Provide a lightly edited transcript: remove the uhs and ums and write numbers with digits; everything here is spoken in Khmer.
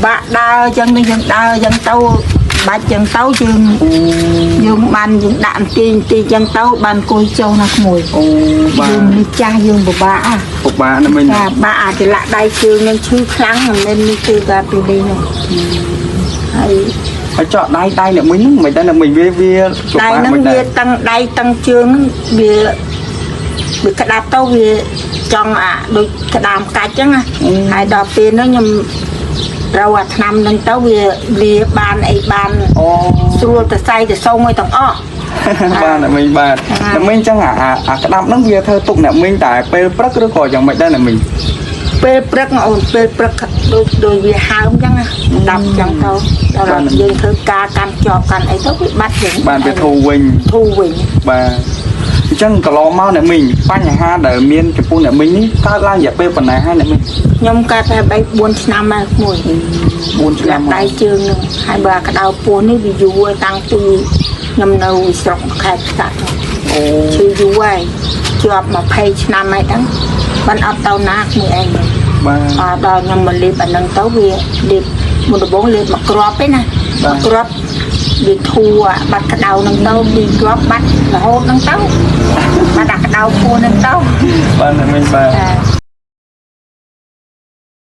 បាក់ដើរអញ្ចឹងនេះយើងដើរអញ្ចឹងទៅបាច់អញ្ចឹងទៅយើងយើងបានយើងដាក់អន្ទីអន្ទីអញ្ចឹងទៅបានគួយចុះណាក្មួយ អូបាទ យើងនេះចាស់យើងពិបាកអា ពិបាកណាស់មីង ចាបាក់អាចលាក់ដៃជើងនឹងឈឺខ្លាំងមិនមែននេះគឺការពីនេះនោះហើយ ហើយចောက်ដៃដៃអ្នកមីងហ្នឹងមិនដែរអ្នកមីងវាវាពិ ដៃ បាក ហ្នឹងវា មិនដែរ តឹងដៃតឹងជើងហ្នឹងវាវាក្តាប់ទៅវាចង់អាដូចក្តាមកាច់ចឹងណាហើយដល់ពេលហ្នឹងខ្ញុំត្រូវអាថ្នាំហ្នឹងទៅវាលាបានអីបាន អូ ស្រួលទៅសៃទៅសងឲ្យទាំងអស់ បាទអ្នកមីងបាទអ្នកមីងចឹងអាអាអាក្តាប់ហ្នឹងវាធ្វើទុកអ្នកមីងតែពេលព្រឹកឬក៏យ៉ាងម៉េចដែរអ្នកមីង ពេលព្រឹកអូនពេលព្រឹកដូចដូចវាហើមចឹងណាដាប់ចឹងទៅដល់យើងធ្វើការកាន់ជាប់កាន់អីទៅវាបាត់ចឹង បានវាធូរវិញ ធូរវិញ បាទអញ្ចឹងកន្លងមកអ្នកមីងបញ្ហាដែលមានចំពោះអ្នកមីងនេះកើតឡើងរយៈពេលប៉ុណ្ណាហើយអ្នកមីង ខ្ញុំកើតតែ3 4ឆ្នាំហើយក្មួយ 4ឆ្នាំ ដៃជើងនឹងហើយបើក្តៅពោះនេះវាយូរហើយតាំងពីខ្ញុំនៅស្រុកខេត្តស្កាត់ អូ ឈឺយូរហើយជាប់20ឆ្នាំហើយហ្នឹងមិនអត់ទៅណាក្មួយឯង បាទ អត់ដល់ខ្ញុំមកលេបអាហ្នឹងទៅវាលេបមុនដំបូងលេបមកគ្រាប់ទេណា បាទ មកគ្រាប់វាធូរអាបាត់ក្តៅហ្នឹងទៅពីគ្រាប់បាត់រហូតហ្នឹងទៅបាត់អាក្តៅពោះហ្នឹងទៅ បាទអ្នកមីងបាទ ចា